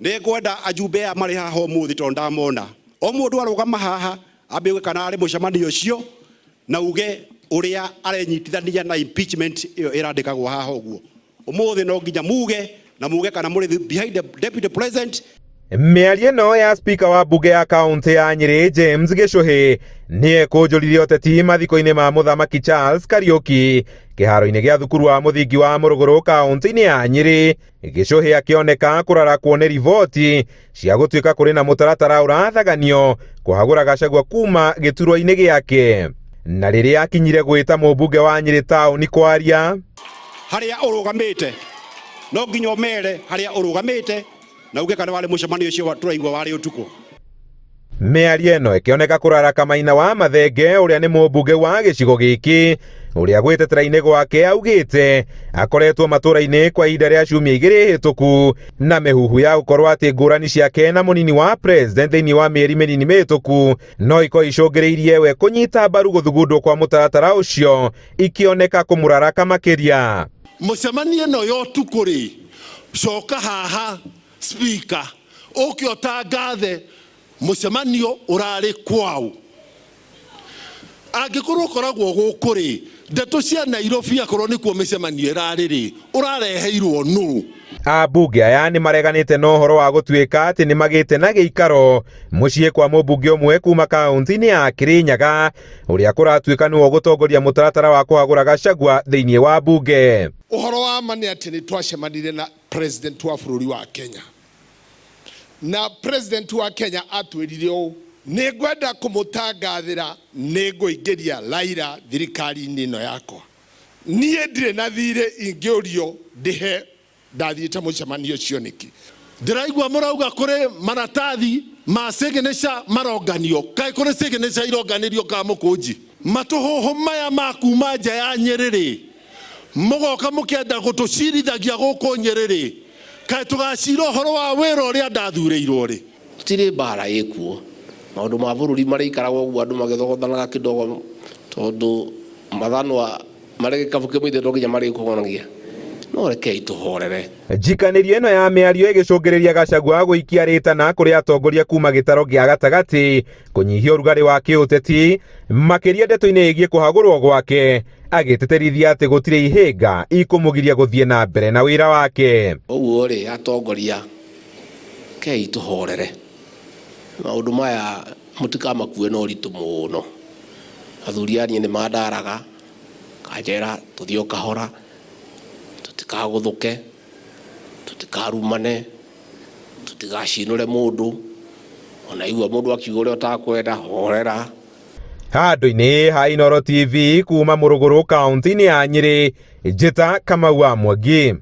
Nĩ ngwenda ajumbe aya marĩ haha ũmũthĩ tondũ ndamona o mũndũ arũgama haha ambe uge kana arĩ mũcemanio ũcio na uge ũrĩa arenyitithania na impeachment ĩyo ĩrandĩkagwo haha ũguo. Ũmũthĩ no nginya muge na muge kana mũrĩ behind the deputy president. Mĩario ĩno ya spika wa mbunge ya kaũntĩ ya Nyĩrĩ James Gĩchũhĩ nĩ ekũnjũrire ũteti mathiko-inĩ ma mũthamaki Charles Kariũki kĩharo-inĩ gĩa thukuru wa mũthingi wa Mũrũgũrũ kaũntĩ-inĩ ya Nyĩrĩ. Gĩchũhĩ akĩoneka kũrarakwo nĩ riboti cia gũtuĩka kũrĩ na mũtaratara ũrathaganio kũhagũra Gachagua kuma gĩturwa-inĩ gĩake. Na rĩrĩa akinyire gwĩta mũmbunge wa Nyĩrĩ taũni kwaria, harĩa ũrũgamĩte no nginya ũmere harĩa ũrũgamĩte na uge kana warĩ mũcemanio ũcio tũraigua warĩ ũtukũ. Mĩario ĩno ĩkĩoneka kũraraka Maina wa Mathenge ũrĩa nĩ mũmbunge wa gĩcigo gĩkĩ ũrĩa gwĩtetera-inĩ gwake augĩte akoretwo matũra-inĩ kwa ihinda rĩa ciumia igĩrĩ hĩtũku na mĩhuhu ya gũkorwo atĩ ngũrani ciake na mũnini wa president thĩinĩ wa mĩeri mĩnini mĩhĩtũku no ikorwo icũngĩrĩirie we kũnyita mbaru gũthugundwo kwa mũtaratara ũcio ikĩoneka kũmũraraka makĩria. Mũcemanio ĩno ya ũtukũ rĩ, coka haha speaker ũke ũtangathe mũcemanio ũrarĩ kwaũ. Angĩkorwo ũkoragwo gũkũ rĩ, ndeto cia Nairobi akorwo nĩkuo mĩcemanio ĩrarĩ rĩ, ũrareheirwo nũ? Ambunge aya nĩ mareganĩte na ũhoro wa gũtuĩka atĩ nĩ magĩte na gĩikaro mũciĩ kwa mũmbunge ũmwe kuma kaũntĩ-inĩ ya Kĩrĩnyaga ũrĩa kũratuĩka nĩwe ũgũtongoria mũtaratara wa kũhagũra Gachagua thĩinĩ wa mbunge. Ũhoro wa ma nĩ atĩ nĩ twacemanirie na president wa bũrũri wa Kenya na president wa Kenya atwĩrire ũũ, nĩ ngwenda kũmũtangathĩra nĩ ngũingĩria Raila thirikari-inĩ ĩno yakwa. Niĩ ndirĩ na thirĩ ingĩũrio ndĩhe ndathiĩte mũcemanio ũcio nĩkĩ. Ndĩraigua mũrauga kũrĩ maratathi ma signature maronganio. Kaĩ kũrĩ signature ironganĩrio Kamũkũnji? Matũhũhũ maya ma kuma nja ya Nyĩrĩ-rĩ, mũgoka mũkĩenda gũtũcirithagia gũkũ Nyĩrĩ-rĩ, kaĩ tũgacira ũhoro wa wĩra ũrĩa ndathurĩirwo rĩ? Gũtirĩ mbara ĩkuo, maũndũ ma bũrũri marĩikaraga ũguo andũ magĩthogothanaga kidogo tondũ mathanwa marĩ gĩkabu kĩmwe ithuĩ to nginya marĩkũgonagia, no rekei tũhorere. Njikanĩrio ĩno ya mĩario ĩgĩcũngĩrĩria Gachagua gũikia rĩtana kũrĩ atongoria kuma gĩtaro gĩa gatagatĩ kũnyihia ũrugarĩ wa kĩũteti makĩria ndeto-inĩ ĩgiĩ kũhagũrwo gwake agĩtĩtĩrithia atĩ gũtirĩ ihĩnga ikũmũgiria gũthiĩ na mbere na wĩra wake. Ũguo rĩ atongoria rekei tũhorere, maũndũ maya mũtikamakue na ũritũ mũno. Athuri a niĩ nĩ mandaraga makanjĩra tũthiĩ o kahora, tũtikagũthũke, tũtikarumane, tũtigacinũre mũndũ, ona igua mũndũ akiuga ũrĩa ũtakwenda horera. Handũ-inĩ ha Inooro TV kuma Mũrũgũrũ kaunti-inĩ ya Nyĩrĩ, Njĩta Kamau wa Mwangi.